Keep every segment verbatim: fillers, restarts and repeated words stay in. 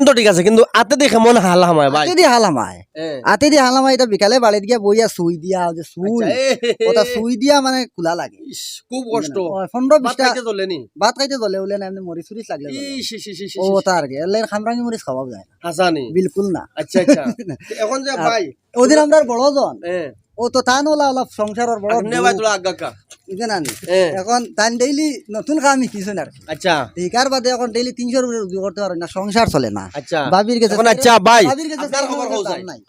তো ঠিক আছে, কিন্তু আতেদি কেমন হাল হামায় ভাই? আতেদি হাল হামায়। হ্যাঁ। আতেদি হাল হামায়, ইটা বিকালে বাড়িত গিয়া বইয়া সুই দিয়া, ওই যে সুই, আচ্ছা, এ, হে, হে, ওটা হে। সুই দিয়া মানে কুলা লাগে। ইস, খুব কষ্ট। ওই পনেরো ভাত বিশটা খাইতে জ্বলে নি? ভাত খাইতে জ্বলে, উলে না, এমনি মরিচ উরিচ লাগলে জ্বলে। ইস, ইস, ইস, ইস, ইস, ও, ইস। তার আগে, এর লেন খামরাঙি মরিচ খাওয়াও যায় না। হাছা নি? বিলকুল না। আচ্ছা, আচ্ছা। এখন যে আর ভাই, ওদিন আমরার বড় জন, হ্যাঁ। ও তো তান ওলা ওলা সংসারর বড় আপনি দুখ। ভাই তোরা আজ্ঞা কা? বুঝে না নি? হ্যাঁ। এখন তান ডেইলি নতুন কাম শিখছইন আর কি। আচ্ছা। তো ইকার বাদে এখন ডেইলি তিনশোর উপরে রুজি করতে পারইন না, সংসার চলে না। আচ্ছা। ভাবির গেছে এখন আচ্ছা ভাই, ভাবির গেছে আপনার খবর কও দাম চাই। নাই।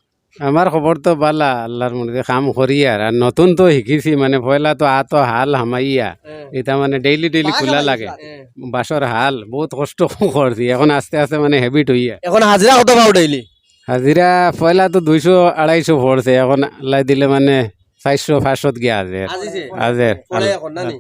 আমার খবর তো বালা, আল্লাহর মর্জিতে কাম করি আর, আর নতুন তো শিখিছি, মানে পয়লা তো আতো হাল হামাইয়া, হ্যাঁ। ইটা মানে ডেইলি ডেইলি বাস খোলা হামাইছি লাগে। আর। হ্যাঁ। বাঁশর হাল, বহুত কষ্ট করছি, এখন আস্তে আস্তে মানে habit হইয়া। এখন হাজিরা কত পাও ডেইলি? হাজিরা পয়লা তো দুইশো আড়াইশো পড়ছে, এখন আল্লাহ দিলে মানে চাইরশো পাঁচশোত গিয়া আছে। আজিছে? আছে। পড়ে এখন, না নি?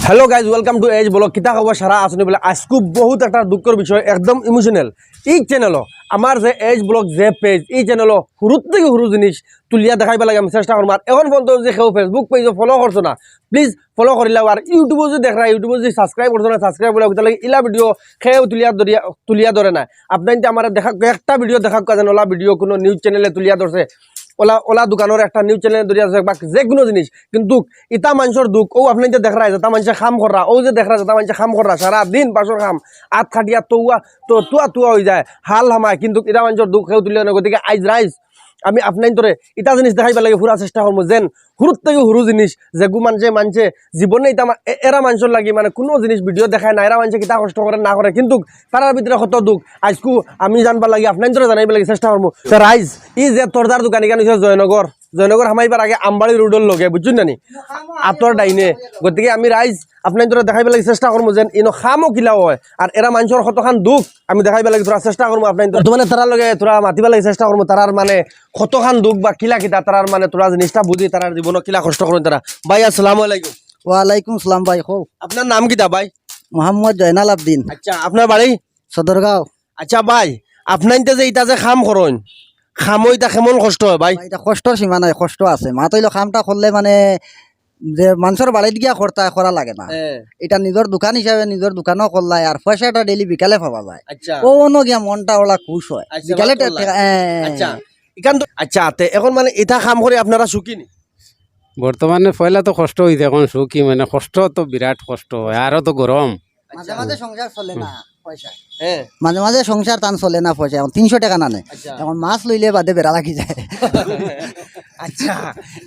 হ্যালো গাইজ, welcome to এজ ব্লগ। কিতা খবর, সারা আছনি বলে? আইজকু বহুত একটা দুঃখর বিষয়, একদম ইমোশনাল। এই চ্যানেলও, আমার যে এজ ব্লগ যে পেজ, এই চ্যানেলও হুরুর থাকি হুরু জিনিস তুলিয়া দেখাইবার লাগি আমি চেষ্টা করমু। আর এখন পর্যন্ত যদি কেউ Facebook পেজও ফলো করছো না, প্লিজ ফলো করিলাও। আর ইউটিউবও যদি দেখরা, ইউটিউবও যদি সাবস্ক্রাইব করছো না, সাবস্ক্রাইব করিলাও। কিতা লাগি ইলা ভিডিও কেউ তুলিয়া ধরিয়া, তুলিয়া ধরে না। আপনাইন্তে আমারে দেখা, একটা ভিডিও দেখা যেন ওলা ভিডিও কোনো নিউজ চ্যানেলে তুলিয়া ধরছে, ওলা, ওলা দোকানর একটা নিউজ চ্যানেলে ধরিয়া ধরছে, বা যে কোনো জিনিস। কিন্তু ইতা মানষর দুখ, ও আপনাইন্তে দেখরা, যেতা মানষে কাম কররা, ও যে দেখরা, যেতা মানষে কাম কররা, সারা দিন বাঁশর কাম, আত খাটিয়া তুয়া, তো তুয়া তুয়া হই যায়, হাল হামায়, কিন্তু ইতা মানষর দুখ কেউ তুলিয়া না। গতিকে আইজ রাইজ আমি আপনাইন্তরে ইতা জিনিস দেখাইবার লাগি পুরা চেষ্টা করমু, যেন হুরুর থাকি হুরু জিনিস, যেগু মানষে, মানষে জীবনে ইতা মা-, এ-, এরা মানষর লাগি মানে কোনো জিনিস ভিডিও দেখায় না, এরা মানষে কিতা কষ্ট করে না করে, কিন্তু তারার ভিতরে কত দুখ, আইজকু আমি জানবার লাগি, আপনাইন্তরে জানাইবার লাগি চেষ্টা করমু। তো রাইজ, ই যে তরদার দোকান, ইখান হইছে জয়নগর, জয়নগর হামাইবার আগে আমবাড়ি রোডর লগে, বুঝছইন না নি? আতর ডাইনে। গতিকে আমি রাইজ আপনাইন্তরে দেখাইবার লাগি চেষ্টা করমু যেন ইনো কামও কিলা হয়, আর এরা মানষর কতখান দুখ আমি দেখাইবার লাগি থুড়া চেষ্টা করমু আপনাইন্তরে। বর্তমানে তারার লগে থুড়া মাতিবার লাগি চেষ্টা করমু, তারার মানে কতখান দুখ বা কিলা কিতা, তারার মানে থুড়া জিনিসটা বুঝি, তারার জীবনও কিলা কষ্ট করইন তারা। ভাই, আসসালামু আলাইকুম। ওয়ালাইকুম সালাম ভাই, কও। আপনার নাম কিতা ভাই? মোহাম্মদ জয়নাল আবদিন। আচ্ছা, আপনার বাড়ি? সদরগাঁও। আচ্ছা ভাই, আপনাইন্তে যে ইতা যে কাম করইন, কামও ইতা কেমন কষ্ট হয় ভাই? ভাই, ইতা কষ্টর সীমা নাই, কষ্ট আছে। মাত অইলো কামটা করলে মানে যে মানষর বাড়িত গিয়া করতা, করা লাগে না। হ্যাঁ। ইটা নিজর দোকান হিসাবে নিজর দোকানও করলায়, আর পয়সাটা ডেইলি বিকালে পাওয়া যায়। আচ্ছা। ও অনো গিয়া মনটা ওলা খুশ হয়। আচ্ছা, বিকালে মাত করলায়। টেকা, হ্যাঁ। আচ্ছা, ইখান তো, আচ্ছা, তে এখন মানে ইতা কাম করি আপনারা সুখী নি? বর্তমানে পয়লা তো কষ্ট হইছে, এখন সুখী, মানে কষ্ট তো বিরাট কষ্ট হয়, আরো তো গরম। মাঝে মাঝে সংসার চলে না পয়সা। হ্যাঁ। মাঝে মাঝে সংসার তান চলে না পয়সা, এখন তিনশো টেকা নানে। আচ্ছা। এখন মাছ লইলে বাদে বেড়া লাগি যায়। আচ্ছা,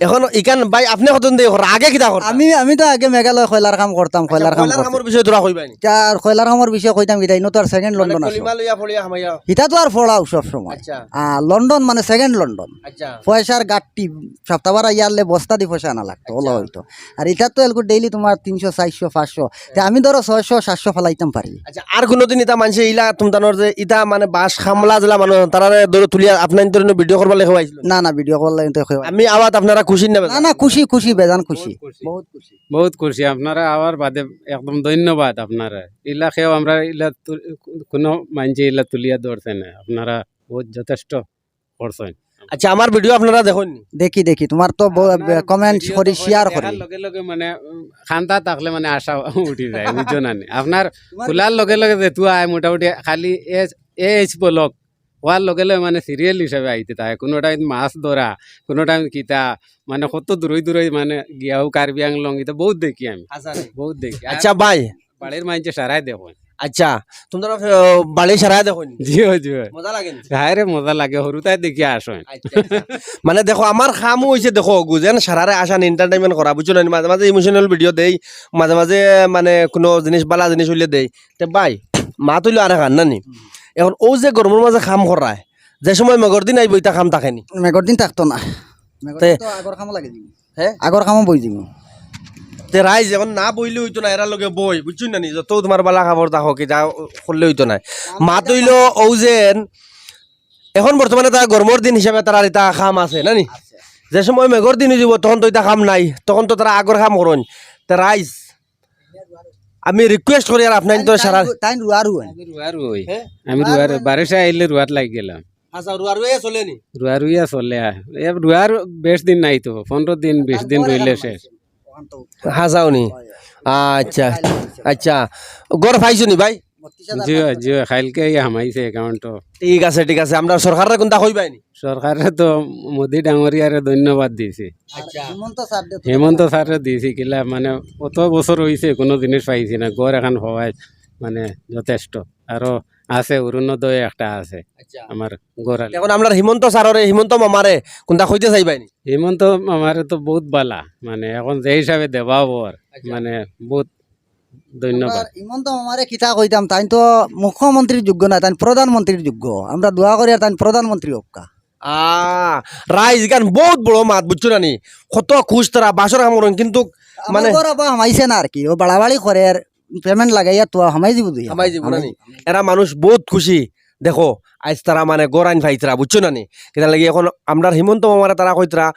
এখন ইখান ভাই আপনে কতদিন ধরি কররা? আগে কিতা কররা? আমি, আমি তো আগে মেঘালয় কয়লার কাম করতাম, আচ্ছা, কয়লার কাম কয়লার করতাম। কামর বিষয়ে থুড়া কইবায় নি? আর কয়লার কামর বিষয়ে কইতাম কিতা, ইনো তো আর সেকেন্ড মানে লন্ডন আছে। কলিমা লইয়া পড়িয়া হামাইয়া। ইতা তো আর পড়াও সব সময়। আচ্ছা। আহ, লন্ডন মানে সেকেন্ড লন্ডন। আচ্ছা। পয়সার গাট্টি, সপ্তাহবার আইয়ারলে বস্তা দি পয়সা আনা লাগতো, আচ্ছা। ওলা হইতো। আর ইতা তো এলকু ডেইলি তোমার তিনশো, চাইরশো, পাঁচশো। তে আমি ধরো ছয়শো, সাতশো ফালাইতাম পারি। আচ্ছা, আর কোনোদিন ইতা মানষে ইলা তুমতানোর যে ইতা মানে বাঁশ কামলা যেলা মানুষ, তারারে ধরো তুলিয়া আপনাইন্তর ভিডিও করবার লাগি আইছিল? না, না, ভিডিও করবার লাগি তো কেউ আমি আওয়াত আপনারা খুশি না না, বেজান? না, খুশি, খুশি, বেজান খুশি। বহুত খুশি। বহুত খুশি। বহুত খুশি। আপনারা আওয়ার বাদে একদম ধন্যবাদ আপনারা। ইলা কেউ আমরা ইলা তু-, কোনো মানষে ইলা তুলিয়া ধরছে না। আপনারা বহুত যথেষ্ট করছেন। আচ্ছা, আমার ভিডিও আপনারা দেখইন নি? দেখি, দেখি, তোমার তো ব-, আপনার comment ভিডিও করি, তো share দেখার করি। লগে লগে মানে, উম, কান্দা থাকলে মানে আশা উঠি যায়, বুঝছো না নি? আপনার তোমার খোলার লগে লগে যে তুই আয় মোটামুটি খালি এ-, এজ ব্লগ হওয়ার লগে লগে মানে serial হিসাবে আইতে থাকে। কোনো time মাছ ধরা, কোনো time কিতা, মানে কত দূরই দূরই মানে গিয়াও কার্বি আংলং, ইতা বহুত দেখি আমি। আচ্ছা। বহুত দেখি। আর আচ্ছা ভাই। বাড়ির মানষে সারাই দেখইন। আচ্ছা, তোমরা, আহ, বাড়ি সারাই দেখইন নি? জি, জি। মজা লাগে নি? হায় রে, মজা লাগে, হুরুতায় দেখি আসইন। আচ্ছা, আচ্ছা। মানে দেখো, আমার কামও হইছে, দেখো, গুজেন সারারে আসান entertainment করা, বুঝছো না নি? মাঝে মাঝে emotional ভিডিও দেই, মাঝে মাঝে মানে কোনো জিনিস, বালা জিনিস হইলে দেই। তে ভাই, মাত অইলো আরেকখান না নি? এখন ও যে গরমর মাঝে কাম করায়, যে সময় মেঘর দিন আইবো, ইতা কাম থাকে নি? মেঘর দিন থাকতো না। মেঘর তে দিন তো আগর কামও লাগি দিবি। হ্যাঁ? আগর কামও বই দিবি। তে রাইজ এখন না বইলে হইতো না, এরা লগে বই, বুঝছো না নি? যত তোমার বালা খবর দেখো, কিতা করলে হইতো না। মাত অইলো ও যেন, এখন বর্তমানে তারা গরমর দিন হিসাবে তারার ইতা কাম আছে, না নি? আছে। যে সময় মেঘর দিন হইযিবো, তখন তো ইতা কাম নাই, তখন তো তারা আগর কাম করইন। তে রাইজ, আমি request করি আর আপনাইন্তর সারা তাইন রুয়ারু হইন। আমি রুয়ারু হই। হ্যাঁ? আমি রুয়ারু রুয়ারু হইন। বারিশা আইলে রুয়াত লাগি গেলাম। আচ্ছা, রুয়ারু এ চলে নি? রুয়ারু ইয়া চলে, আ। এ রুয়ার বেশ দিন নাই তো, পনেরো দিন, বিশ দিন রইলে শেষ। হাজাও নি? আচ্ছা, আচ্ছা। ঘর পাইছো নি ভাই? জি অয়, জি অয়, কাইলকে ইয়া হামাইছে অ্যাকাউন্টো। ঠিক আছে, ঠিক আছে, আমরা সরকাররে কুনতা কইবায়নি? সরকাররে তো মোদি ডাঙরিয়ারে ধন্যবাদ দিছি। আচ্ছা। হিমন্ত স্যাররে তো হিমন্ত স্যাররে দিছি, কিলা মানে অত বছর অইছে কুনু জিনিস পাইছি না, ঘর এখান হওয়ায় মানে যথেষ্ট। আরো আছে, অরুণোদয় একটা আছে আচ্ছা। আমার ঘর আলি। এখন আমরা হিমন্ত স্যাররে, হিমন্ত মামারে কুনতা কইতে চাইবায়নি? হিমন্ত মামারে তো বহুত বালা, মানে এখন যে হিসাবে দেবা অর, আচ্ছা। মানে বহুত ধন্যবাদ। আমরা হিমন্ত মামারে কিতা কইতাম, তাইন তো মুখ্যমন্ত্রীর যোগ্য না, তাইন প্রধানমন্ত্রীর যোগ্য। আমরা দোয়া করি আর তাইন প্রধানমন্ত্রী অউক্কা। আহ, রাইজ ইখান বহুত বড় মাত, বুঝছো না নি? কত খুশ তারা, বাসর কাম করইন, কিন্তু আমার মানে ঘর আবার হামাইছে না আর কি, ও বাড়াবাড়ি করের, payment লাগাইয়া তো হামাই দিব দুই। হামাই দিব না নি? এরা মানুষ বহুত খুশি। দেখো, আইজ তারা মানে ঘর আইন পাইতরা, বুঝছো না নি? কিতার লাগি এখন আমরার হিমন্ত মামারে তারা কইতরা,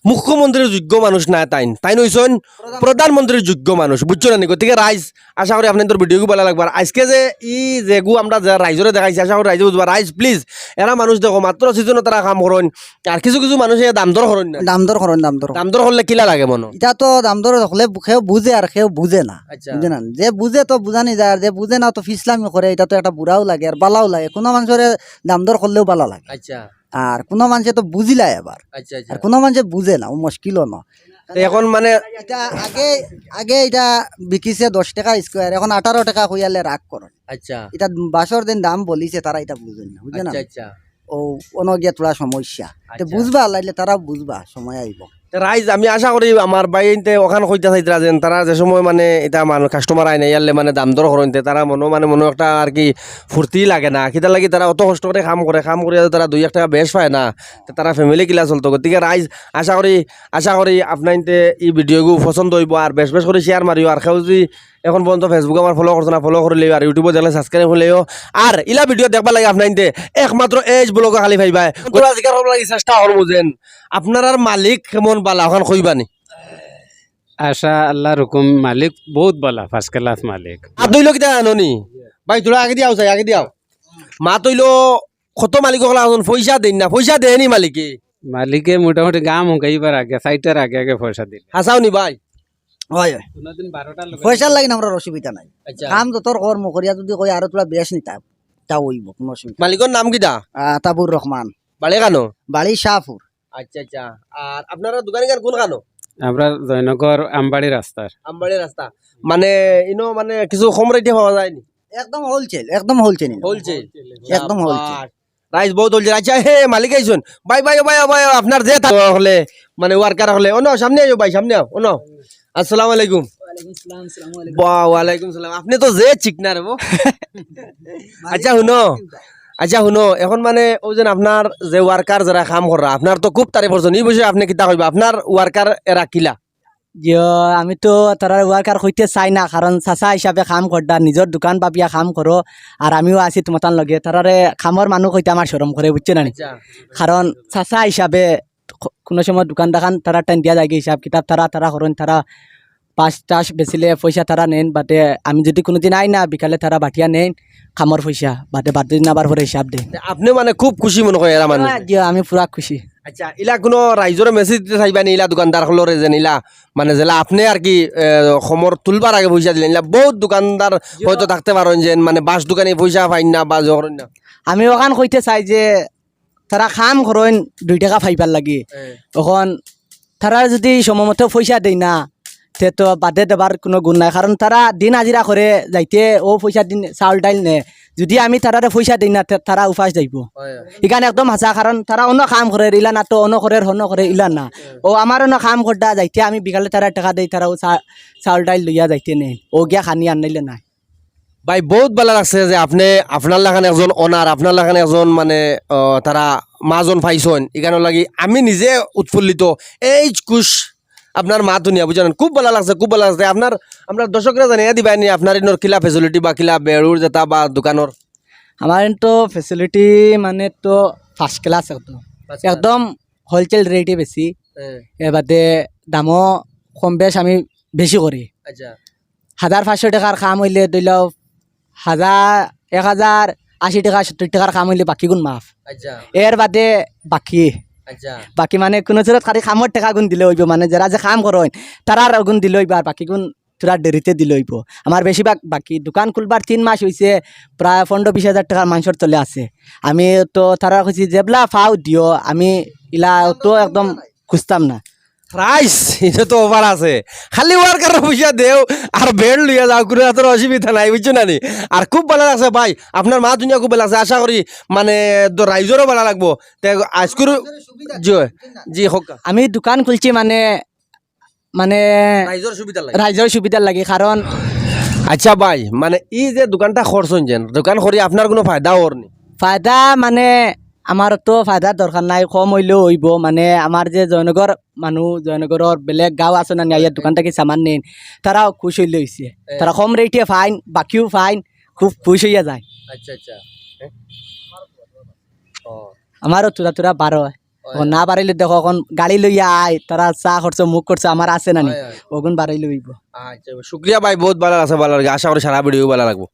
মুখ্যমন্ত্রীর যোগ্য মানুষ না তাইন, তাইন অইছইন প্রধানমন্ত্রীর যোগ্য মানুষ, বুঝছো না নি? গতিকে রাইজ, আশা করি আপনাইনতর ভিডিওগু বালা লাগবো। আর আইজকে যে ই যেগু আমরা যে রাইজরে দেখাইছি, আশা করি রাইজে বুঝবা। রাইজ, please, এরা মানুষ দেখো, মাত্র সিজনো তারা কাম করইন, আর কিছু কিছু মানুষে দাম দর করইন না। দাম দর করইন, দাম দর। দাম দর করলে কিলা লাগে মনো? ইটা তো দাম দর হকলে কেউ বুঝে আর কেউ বুঝে না, আচ্ছা। বুঝে না? যে বুঝে তো বুঝানি যায়, আর যে বুঝে না তো ফিসলামি করে, ইটা তো একটা বুরাও লাগে আর বালাও লাগে। কুনু মানষরে দাম দর করলেও বালা লাগে। আচ্ছা। আর কুনু মানষে তো বুঝিলায় আবার। আচ্ছা, আচ্ছা। আর কুনু মানষে বুঝে না, ও মুশকিলও না। তো এখন মানে ইটা আগে, আগে ইটা বিকিছে দশ টেকা square, এখন আঠারো টেকা কইয়ালে রাগ করইন। আচ্ছা। ইটা বাসর দিন দাম বলিছে, তারা ইটা বুঝইন না, বুঝইন না? আচ্ছা, আচ্ছা। ও, অনো গিয়া থুড়া সমস্যা। তে আচ্ছা। বুঝবা, লাইলে তারাও বুঝবা, সময় আইবো। তে রাইজ, আমি আশা করি আমার ভাইয়াইন্তে অখান কইতা চাইতরা যেন তারা যে সময় মানে ইতা মানুষ customer আইন, ইয়ারলে মানে দাম দর করইন, তে তারা মনো মানে মনো একটা আর কি ফুর্তি লাগে না, কিতার লাগি তারা অত কষ্ট করি কাম করে, কাম করিয়া তারা দুই এক টেকা বেশ পায় না, তে তারা family কিলা চলতো। গতিকে রাইজ, আশা করি, আশা করি আপনাইনতে ই ভিডিওগু পছন্দ অইবো, আর বেশ বেশ করি share মারিও, আর কেউ যদি এখন পর্যন্ত Facebook আমার follow করছো না, follow করিলিও, আর YouTube দেখলে subscribe করিলিও। আর ইলা ভিডিও দেখবার লাগি আপনাইনতে একমাত্র এইচ ব্লগো খালি পাইবায়। তোরা জিকার করবার লাগি চেষ্টা করমু যেন আপনারার মালিক কেমন বালা, অখান কইবানি। আশা আল্লাহর হুকুম, মালিক বহুত বালা, first class মালিক। আর দুই লোক কিতা জানো নি? ভাই, তোরা আগে দিয়াও চাই, আগে দিয়াও। মাত অইলো কত মালিক অকল আছইন, পয়সা দেইন না, পয়সা দেয়নি মালিকে। মালিকে মোটামুটি গাম হুকাইবার আগে, চাইরটার আগে আগে পয়সা দিলে। হাছাও নি ভাই? অয়, অয়। কোনোদিন বারোটার লগে পয়সার লাগি আমরার অসুবিধা নাই। আচ্ছা। কাম যতর করমু, করিয়া যদি কই আরো থুড়া বেশ নিতা, তাও অইবো, কুনু অসুবিধা নাই। মালিকর নাম কিতা? আহ, তাবুর রহমান। বাড়ি কানো? বাড়ি শাহপুর। আচ্ছা, আচ্ছা। আর আপনারার দোকান ইখান কুনখানো? আমরার জয়নগর আমবাড়ি রাস্তার। আমবাড়ি রাস্তা। মানে, ইনো মানে কিছু কম রেটে পাওয়া যায়নি? একদম wholesale, একদম wholesale ইনো। Wholesale? একদম wholesale। শাবাশ। রাইজ বহুত wholesale। আচ্ছা, হে, মালিক আইছইন। ভাই, ভাই, ও ভাই, ও ভাই, ও আপনার যে থা-, হকলে, মানে worker হকলে। অনো, সামনে আইও ভাই, সামনে আও, অনো। আসসালামু আলাইকুম। ওয়ালাইকুম সালাম, আসসালামু আলাইকুম। বা, ওয়ালাইকুম সালাম। আপনে তো যে চিকনা রে বা। আচ্ছা, হুনো। আচ্ছা, হুনো, এখন মানে অউ যেন আপনার যে worker যেরা কাম কররা, আপনার তো খুব তারিফ করছইন। ই বিষয়ে আপনে কিতা কইবা? আপনার worker এরা কিলা? জি, ও, আমি তো তারার worker কইতে চাই না, কারণ চাচা হিসাবে কাম কররা, নিজর দোকান ভাবিয়া কাম করো, আর আমিও আছি তুমাতান লগে। তারারে কামর মানুষ কইতে আমার শরম করে, বুঝছো না নি? আচ্ছা। কারণ চাচা হিসাবে ক-, কুনু সময় দোকান-দাকান তারা টাইন দিয়া যায়গি হিসাব কিতাব, তারা, তারা করইন, তারা পাশ-টাশ বেচিলে পয়সা তারা নেইন, বাদে আমি যদি কুনুদিন আই না, বিকালে তারা বাটিয়া নেইন কামর পয়সা, বাদে বাদ দিন আবার পরে হিসাব দেইন। আপনে মানে খুব খুশি মনো কয় এরা মানুষ? জি, আমি পুরা খুশি। আচ্ছা, ইলা কুনু রাইজরে message দিতা চাইবা নি, ইলা দোকানদার অকলরে যেন ইলা, মানে যেলা আপনে আর কি, এ, কামর তুলবার আগে পয়সা দিলা, ইলা বহুত দোকানদার হয়তো থাকতে পারইন যেন, মানে বাঁশ দোকানে পয়সা পাইন না বা জোগাড় অইন না। আমি অখান কইতে চাই যে তারা কাম করইন দুই টেকা পাইবার লাগি। হ্যাঁ। অখন তারা যদি সময় মতো পয়সা দেইন না, তে তো বাদে দেবার কুনু গুণ নাই, কারণ তারা দিন হাজিরা করে যাইতে অউ পয়সা দিন চাউল ডাইল নে। যদি আমি তারারে পয়সা দেই না, তে তারা উপাস যাইবো। হয়, হয়। ইখান একদম হাছা, কারণ তারা অন্য কাম করের, ইলা না তো অন্য করের, হন্য করের, ইলা না। হ্যাঁ। অউ আমার অন্য কাম কররা যাইতে আমি বিকালে তারারে টেকা দেই, তারা অউ চা-, চাউল ডাইল লইয়া যাইতে নে। অউ গিয়া খানি আনাইলে নাই। ভাই, বহুত ভালা লাগছে যে আপনে আপনার লাখান একজন owner, আপনার লাখান একজন মানে, আহ, তারা মাজন পাইছইন, ইখানর লাগি আমি নিজে উৎফুল্লিত। এই খুশ আপনার মাত হুনিয়া, বুঝছইন? খুব ভালা লাগছে, খুব ভালা লাগছে। আপনার, আমরার দর্শকরে জানাইয়া দিবায়নি আপনার ইনোর কিলা facility বা কিলা বেড়ুর যেটা বা দোকানর? আমার ইনো তো facility মানে তো first class একদম। First class। একদম wholesale rate-এ বেশি। হ্যাঁ। এর বাদে দামও কম বেশ আমি বেশি করি। আচ্ছা। হাজার পাঁচশো টেকার কাম অইলে ধরি লও, হাজার, এক হাজার আশি টেকা, সত্তইর টেকার কাম অইলে বাকিগুন মাফ। আচ্ছা। এর বাদে বাকি। আচ্ছা। বাকি মানে কুনু সুরত খালি কামর টেকাগুন দিলে অইবো, মানে যেরা যে কাম করইন, তারার অগুন দিলে অইবো, আর বাকিগুন তোরা দেরিতে দিলে অইবো। আমার বেশিরভাগ বাকি, দোকান খুলবার তিন মাস অইছে, প্রায় পনেরো বিশ হাজার টেকার মানষর তলে আছে। আমি তো তারারে কইছি, "যেবলা পাও দিও, আমি ইলা তো একদম খুঁজতাম না।" রাইস, ইটা তো অফার আছে, খালি ওয়ার্কারর পয়সা দেও আর বেড লইয়া যাও, কুনু জাতর অসুবিধা নাই, বুঝছো না নি? আর খুব ভালা লাগছে ভাই, আপনার মাত হুনিয়া খুব ভালা লাগছে। আশা করি মানে তো রাইজরও ভালা লাগবো। তে আইজকুর জি, জি, কউক্কা। আমি দোকান খুলছি মানে, মানে রাইজর সুবিধার লাগি। রাইজর সুবিধার লাগি, কারণ আচ্ছা ভাই, মানে ই যে দোকানটা করছইন যেন, দোকান করি আপনার কুনু ফায়দা অর নি? ফায়দা মানে আমার তো ফায়দার দরকার নাই, কম অইলেও অইবো। মানে আমার যে জয়নগর মানু, জয়নগরর বেলেগ গাঁও আছে না নি, আইয়া দোকান থাকি সামান নেইন, তারাও খুশ অইলে অইছে। তারা কম রেটে পাইন, বাকিও পাইন, খুব খুশ অইয়া যায়। আচ্ছা, আচ্ছা। ও। আমারও থুড়া থুড়া বারয়। অখন না বাড়াইলে দেখো, অখন গাড়ি লইয়া আয়, তারা চা খরচ, মুখ খরচ আমার আছে না নি? অয়, অয়। অগুন বাড়াইলে অইবো। আচ্ছা, শুক্রিয়া ভাই, বউত ভালা আছে, ভালা লাগে। আশা করি সারা ভিডিও ভালা লাগবো।